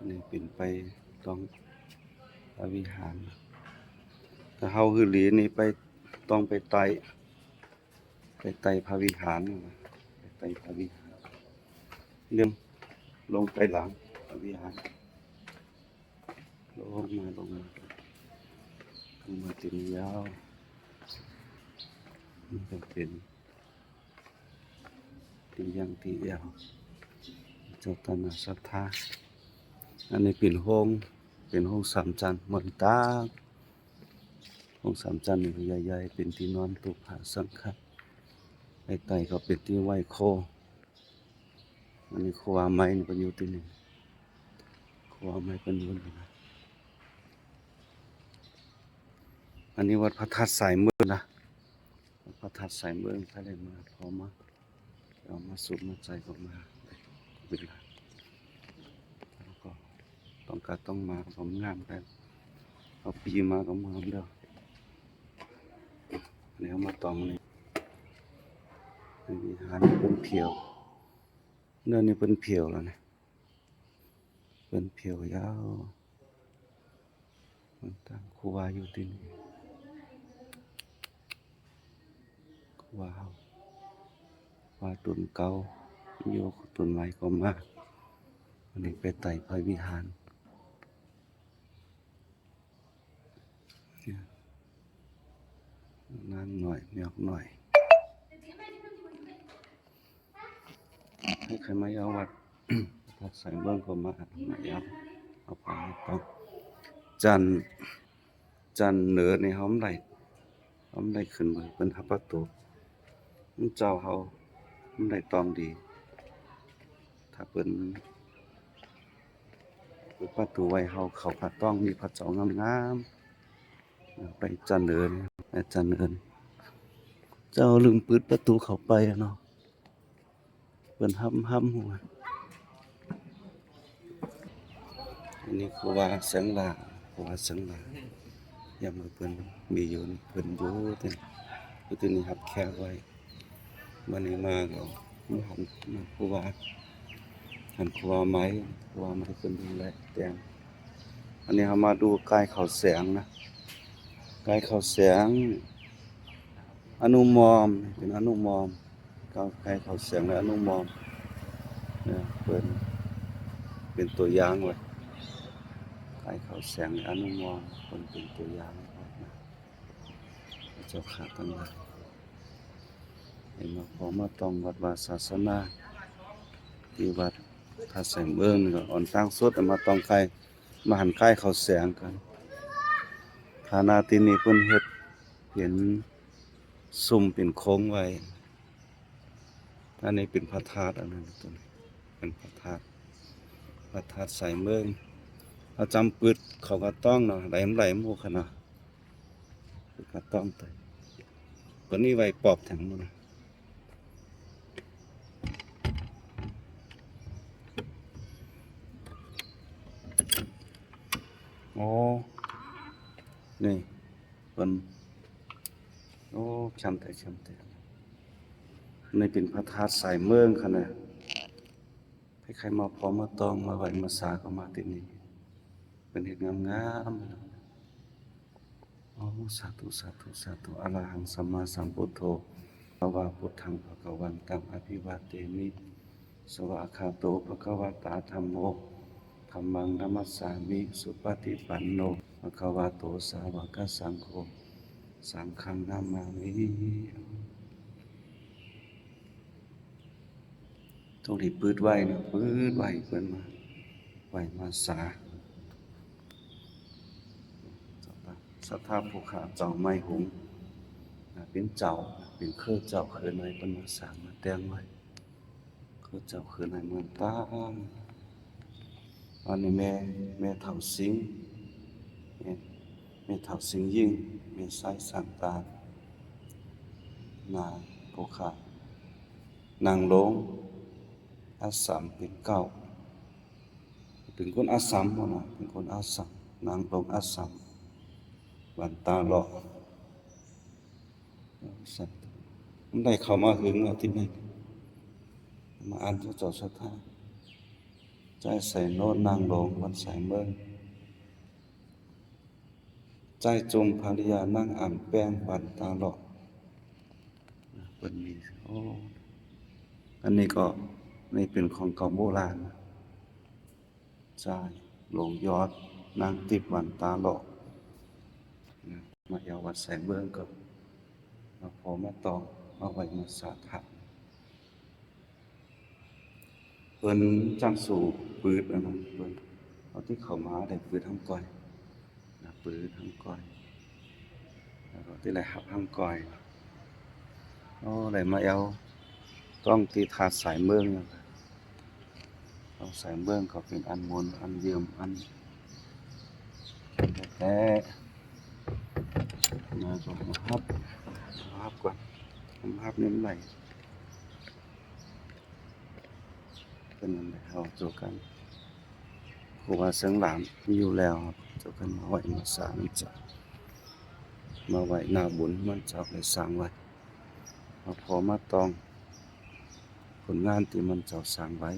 ນີ້ເປັນໄປຕ້ອງພະວິຫານ. ຖ້າເຮົາຮືຫຼີນີ້ໄປ ຕ້ອງໄປໄຕ່ ໄປໄຕ່ພະວິຫານ, ໄປໄຕ່ພະວິຫານ ເລື່ອງລົງໄປຫຼັງພະວິຫານ. ລົງມາ ລົງມາ ລົງມາເຕັມຍາວ. ມັນກໍເປັນທີ່ຍ່າງທີ່ແອວເຈົ້າຕາໜ້າສັດທາ. ອັນນີ້ເປັນໂຮງ ເປັນໂຮງສາມຊັ້ນ ເໝືອນຕາ ໂຮງສາມຊັ້ນນີ້ກໍໃຫຍ່ໆ ເປັນທີ່ນອນໂຕະພະສັງຄະ. ໃນໃຕ້ກໍເປັນທີ່ໄຫວ້ໂຄ. ອັນນີ້ຄູບາໄມ້ນີ້ເພິ່ນຢູ່ທີ່ນີ້ ຄູບາໄມ້ເພິ່ນຢູ່ນີ້ນະ. ອັນນີ້ວັດພະທາດສາຍເມືອງນະ ວັດພະທາດສາຍເມືອງ. ຖ້າໄດ້ມາ ພໍມາ ເອົາມາສຸມມາໃສ່ກໍມາເວລາ ແລ້ວກໍຕ້ອງການຕ້ອງມາກໍງາມໄດ້ ເອົາປີມາກໍງາມແລ້ວ. ແລ້ວມາຕ້ອງນີ້ ວິຫານເພິ່ນຜຽວ ແນວນີ້ເພິ່ນຜຽວແລ້ວນະ ເພິ່ນຜຽວຍາວ. ມັນຕັ້ງຄູບາຢູ່ທີ່ນີ້ ຄູບາເຮົາ ວ່າຕົນເກົ່າຢູ່ຕົນໃໝ່ກໍມາ. ອັນນີ້ໄປໄຕ່ພະວິຫານ ນາງນ້ອຍ ແມວນ້ອຍ. ໃຜເຄີຍມາຢາມວັດ ວັດໄຊເມືອງກໍມາ ມາຢາມ ເອົາຜ້າມາຕ້ອງ. ຊັ້ນ ຊັ້ນເໜືອນີ້ເຮົາບໍ່ໄດ້ ເຮົາບໍ່ໄດ້ຂຶ້ນໄປ ເພິ່ນຮັບປະຕູ ເຈົ້າເຮົາບໍ່ໄດ້ຕ້ອງດີ. ຖ້າເພິ່ນເປີດປະຕູໄວ້ ເຮົາເຂົ້າໄປຕ້ອງ ມີພະເຈົ້າງາມໆ ໄປຈັນເອີນ ໄປຈັນເອີນ. ເຈົ້າລືມປິດປະຕູເຂົ້າໄປເນາະ ເພິ່ນຫ້ຳໆ. ອັນນີ້ຄູບາແສງຫຼ້າ ຄູບາແສງຫຼ້າ ຍາມມື້ເພິ່ນມີຢູ່ນີ້ ເພິ່ນຢູ່ ຢູ່ທີ່ນີ້ຮັບແຂກໄວ້. ມື້ນີ້ມາກໍມາຫັນຄູບາ ຫັນຄູບາໄມ້ ຄູບາໄມ້ເພິ່ນດູແລແຕ່ງ. ອັນນີ້ເຮົາມາດູກາຍເຂົ້າແສງນະ ກາຍເຂົ້າແສງ ອະນຸມອມ ເປັນອະນຸມອມ ກາຍ ກາຍເຂົ້າແສງ ແລະ ອະນຸມອມ ເອີ ເພິ່ນເປັນຕົວຢ່າງໄວ້ ກາຍເຂົ້າແສງ ແລະ ອະນຸມອມ ເພິ່ນເປັນຕົວຢ່າງໄວ້ນະ. ເຈົ້າຂ້າທັງຫຼາຍ ໃຫ້ມາຂໍມາຕ້ອງວັດວາສາສະໜາ ທີ່ວັດພະໄຊເມືອງນີ້ກໍອ່ອນຕັ້ງສຸດ ມາຕ້ອງກາຍ ມາຫັນກາຍເຂົ້າແສງກັນ. ຖານະທີ່ນີ້ເພິ່ນເຮັດເປັນຊຸມເປັນໂຄງໄວ້. ອັນນີ້ເປັນພະທາດ ອັນນັ້ນຕົວນີ້ເປັນພະທາດ ພະທາດໄຊເມືອງ. ເຮົາຈຳປຶດເຂົ້າກະຕ້ອງເນາະ ໄຫຼມັນໄຫຼໝູ່ຂະນະ ກະຕ້ອງໄປ ຕົວນີ້ໄວ້ປອບແທງໝູ່ນະ. ໂອ້ ນີ້ເພິ່ນ ໂອ້ ແຄມແທ້ ແຄມແທ້. ນີ້ເປັນພະທາດໄຊເມືອງຂະນະ. ໃຜໆມາພໍມາຕ້ອງມາໄຫວ້ມາສາກໍມາທີ່ນີ້ ເພິ່ນເຮັດງາມໆ. ໂອ້ ສາທຸ ສາທຸ ສາທຸ. ອະລະຫັງ ສຳມາສຳພຸດໂທ ພະວາ ພຸດທັງ ພະຄະວັນຕັງ ອະພິວາເທມິ. ສະວາຄາໂຕ ພະຄະວະຕາ ທຳໂມ ທຳມັງ ນະມັດສາມິ. ສຸປະຕິປັນໂນ ພະຄະວະໂຕ ສາວະກະສັງໂຄ ສັງຄັງ ນະມາມິ. ຕ້ອງໄດ້ປຶດໄວ້ນະ ປຶດໄວ້ ເພິ່ນມາໄຫວ້ມາສາ. ສັດທາຜູ້ຂ້າເຈົ້າໄມ້ຫຸງ ເປັນເຈົ້າ ເປັນເຄີເຈົ້າເຄີນ້ອຍ ເພິ່ນມາສ້າງມາແຕ່ງໄວ້ ເຄີເຈົ້າເຄີນ້ອຍເມືອງຕາງ. ອັນນີ້ແມ່ ແມ່ເຖົ້າສິງ ແມ່ ແມ່ເຖົ້າສິງຍິງ ແມ່ຊາຍສັງຕານ ນາງຜູ້ຂ້າ ນາງຫຼົງອາສຳເປັນເກົ້າ ເປັນຄົນອາສຳພຸ້ນນະ ເປັນຄົນອາສຳ ນາງຫຼົງອາສຳ ບ້ານຕາເລາະ. ມັນໄດ້ເຂົ້າມາຫຶງແລ້ວທີ່ນີ້ ມາອ່ານເຈົ້າ ເຈົ້າສັດທາ ໃຈໃສ່ໂນດນາງຫຼົງວັດສາຍເມືອງ, ໃຈຈຸ່ມພະລິຍານາງອຳແປ້ງວັນຕາຫຼອກ. ເພິ່ນມີ ໂອ້ ອັນນີ້ກໍ ນີ້ເປັນຂອງເກົ່າໂບລານ. ໃຈຫຼົງຍອດນາງຕິບວັນຕາຫຼອກ. ມາແອວວັດສາຍເມືອງກໍມາພໍມາຕອງ ມາໄຫວ້ມາສາທັກ. ເພິ່ນຈັ່ງສູ້ປືດອັນນັ້ນ ເພິ່ນເອົາທີ່ເຂົ້າມາໄດ້ປືດຫ້ຳກ່ອຍນະ, ປືດຫ້ຳກ່ອຍ ແລ້ວກໍທີ່ໄດ້ຮັບຫ້ຳກ່ອຍ. ໂອ້ ໄດ້ມາແອວຕ້ອງທີ່ທາດສາຍເມືອງ. ເອົາສາຍເມືອງກໍເປັນອັນມົນອັນເຢີມອັນແທ້ໆ. ມາກໍມາຮັບ ມາຮັບກ່ອນ ມາຮັບນີ້ມັນໄຫຼ. ເປັນອັນໃດເຮົາໂຈກັນ ຄູບາເຊິ່ງຫຼານມີຢູ່ແລ້ວ ໂຈກັນມາໄຫວ້ມາສາມັນເຈົ້າ ມາໄຫວ້ໜ້າບຸນມັນເຈົ້າໄດ້ສ້າງໄວ້ ມາພໍມາຕອງຜົນງານທີ່ມັນເຈົ້າສ້າງໄວ້.